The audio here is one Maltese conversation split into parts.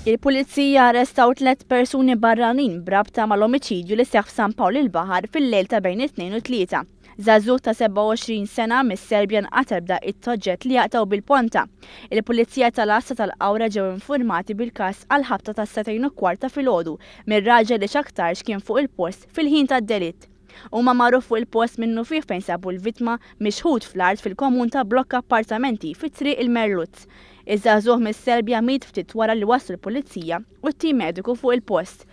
Il-Pulizija arrestaw tlet persuni barranin b'rabta mal-omiċidju li seħħ f'San Pawl il-Baħar fil-lejl ta' bejn it-Tnejn u t-Tlieta. Żagħżugħ ta' 27 sena mis-Serbja nqatel b'daqqiet t'oġġett li jaqtgħu bil-ponta. Il-Pulizija tal-Għassa tal-Qawra ġew infurmati bil-każ għall-ħabta tas-sagħtejn u kwart ta' filgħodu mir-raġel li x'aktarx kien fuq il-post fil-ħin tad-delitt. Huma marru fuq il-post minnufih fejn sabu l-vittma mixħut fl-art fil-komun ta' blokka appartamenti fi Triq il-Merluzz. Iż-żagħżugħ mis-Serbja miet ftit wara li waslu l-Pulizija u t-tim mediku fuq il-post.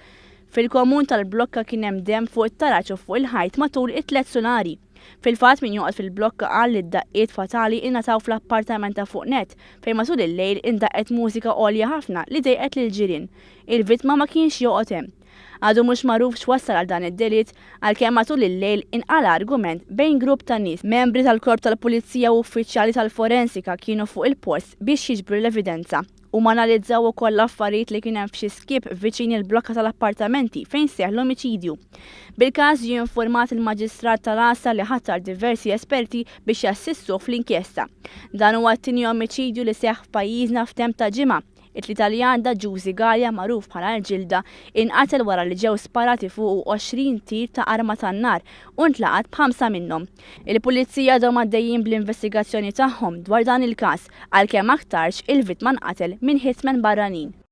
Fil-komun tal-blokka kien hemm demm fuq it-taraġ u fuq il-ħajt matul it-tliet sulari. Fil-fatt min joqgħod fil-blokka qal li d-daqqiet fatali ingħataw fl-appartament ta' fuq nett fejn matul il-lejl indaqqet mużika għolja ħafna li dejqet lill-ġirien. Il-vittma ma kienx joqgħod hemm. Għadu mhux magħruf x'wassal għal dan id-delitt, għalkemm matul il-lejl inqala' argument bejn grupp ta' nies. Membri tal-Korp tal-Pulizija u uffiċjali tal-forensika kienu fuq il-post biex jiġbru l-evidenza. Huma analizzaw ukoll l-affarijiet li kien hemm f'xi skipp viċin il-blokka tal-appartamenti fejn seħħ l-omiċidju. Bil-każ ġie infurmat il-Maġistrat tal-Għassa li ħatar diversi esperti biex jassistuh fl-inkjesta. Dan huwa t-tieni omiċidju li seħħ f'pajjiżna f'temp ta' ġimgħa. It-Tlieta li għadda Ġużi Galea magħruf bħala l-Ġilda inqatel wara li ġew sparati fuqu 20 tir ta' arma tan-nar u ntlaqat b'ħamsa minnhom. Il-Pulizija għadhom għaddejjin bl-investigazzjoni tagħhom dwar dan il-każ għalkemm aktarx il-vittma nqatel minn hitmen barranin.